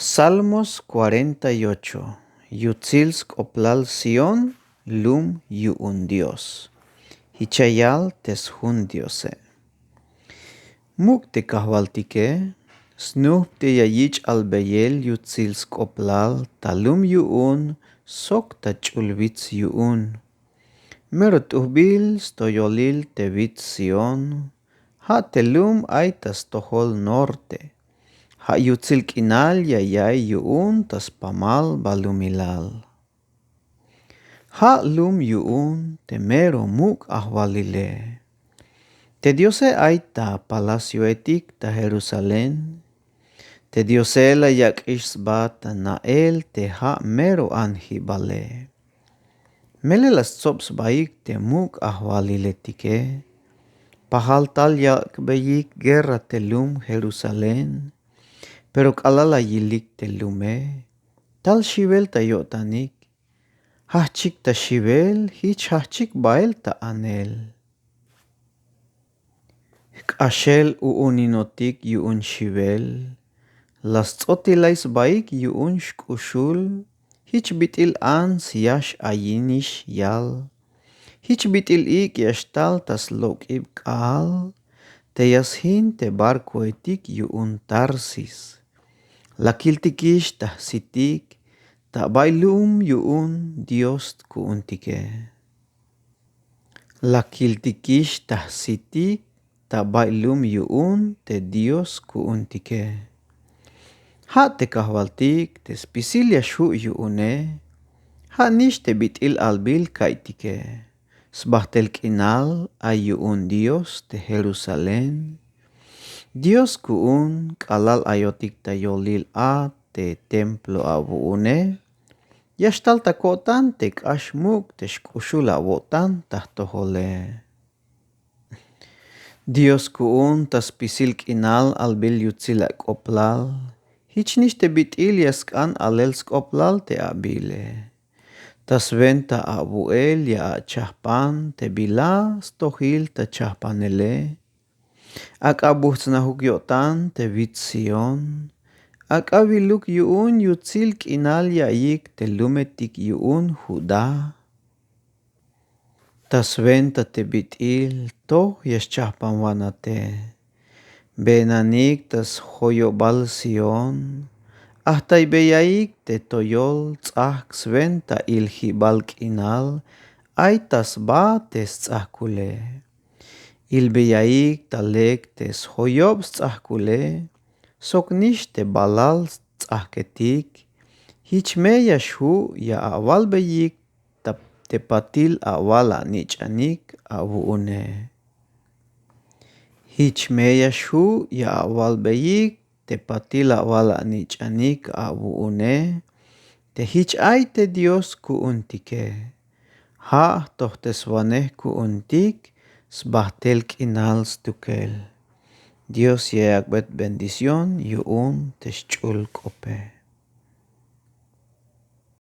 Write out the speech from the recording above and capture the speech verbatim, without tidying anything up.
Salmos cuarenta y ocho. Yutsil sk'oplal sión lum yu'un dios. Jich ya yal te sjun diose. Muk' te kajwaltike, snujp te ya yich' albeyel yutsil sk'oplal ta lum yu'un sok ta ch'ul wits yu'un. Mero t'ujbil stoyolil te wits sión. Ja' te lum ay ta stojol norte. Ja' yutsil k'inal ya ya'iy yu'un ta spamal balumilal. Ja' lum yu'un te mero muk' ajwalile. Te diose ay ta palacioetik ta jerusalén. Te diose la yak'ix sba ta na'el te ja' mero anjibale. Melel la stsob sbaik te muk' ajwaliletike. Pajal tal yak'beyik guerra te lum jerusalén. Pero k'alal la yilik te lume, tal xiwel ta yo'tanik. Jajchik ta xiwel jich jajchik bael ta anel. Jk'axel u'uninotik yu'un xiwel. La sts'otilay sbaik yu'un xk'uxul. Jich bit'il ants ya x'ayinix yal. Jich bit'il ik' ya xtal ta slok'ib k'aal. Te ya sjin te barkoetik yu'un tarsis. La kiltikix ta jsitik ta bay lum yu'un dios ku'untike. La kiltikix ta jsitik ta bay lum yu'un te dios ku'untike. Ja' te kajwaltik te spisil ya xju' yu'une. Ja' nix te bit'il albil ka'iytike. Sbajtel k'inal ay yu'un dios te jerusalén. Dios ku'un k'alal ayotik ta yolil a te templo awu'une. Ya xtal ta ko'tan te k'ax muk' te xk'uxul awo'tan ta jtojole. Dios ku'un ta spisil k'inal albil yutsil ak'oblal. Jich nix te bit'il ya sk'an alel sk'oblal te abile. Ta swenta awu'el ya achajpan te bila stojil ta chajpanele. Ak'a bujts'najuk yo'tan te wits sión. Ak'a wiluk yu'un yutsil k'inal ya'iyik te lumetik yu'un judá. Ta swenta te bit'il toj ya xchajpanwanate. Benanik ta sjoyobal sión. Ajtaybeyaik te toyol ts'ajk' swenta iljibal k'inal ay ta sba te sts'ajkule. Ilbeyaik ta lek te sjoyob sts'ajkule. Sok nix te balal sts'ajketik. Jich me ya xju' ya awalbeyik te patil awal anich'anik awu'une. Jich me ya xju' ya awalbeyik te patil awal anich'anik awu'une. Te jich ay te dios ku'untike. Ja' jtojteswanej ku'untik sbajtel k'inal stukel. Dios ya yak'bey bendición yu'un te xch'ul k'ope.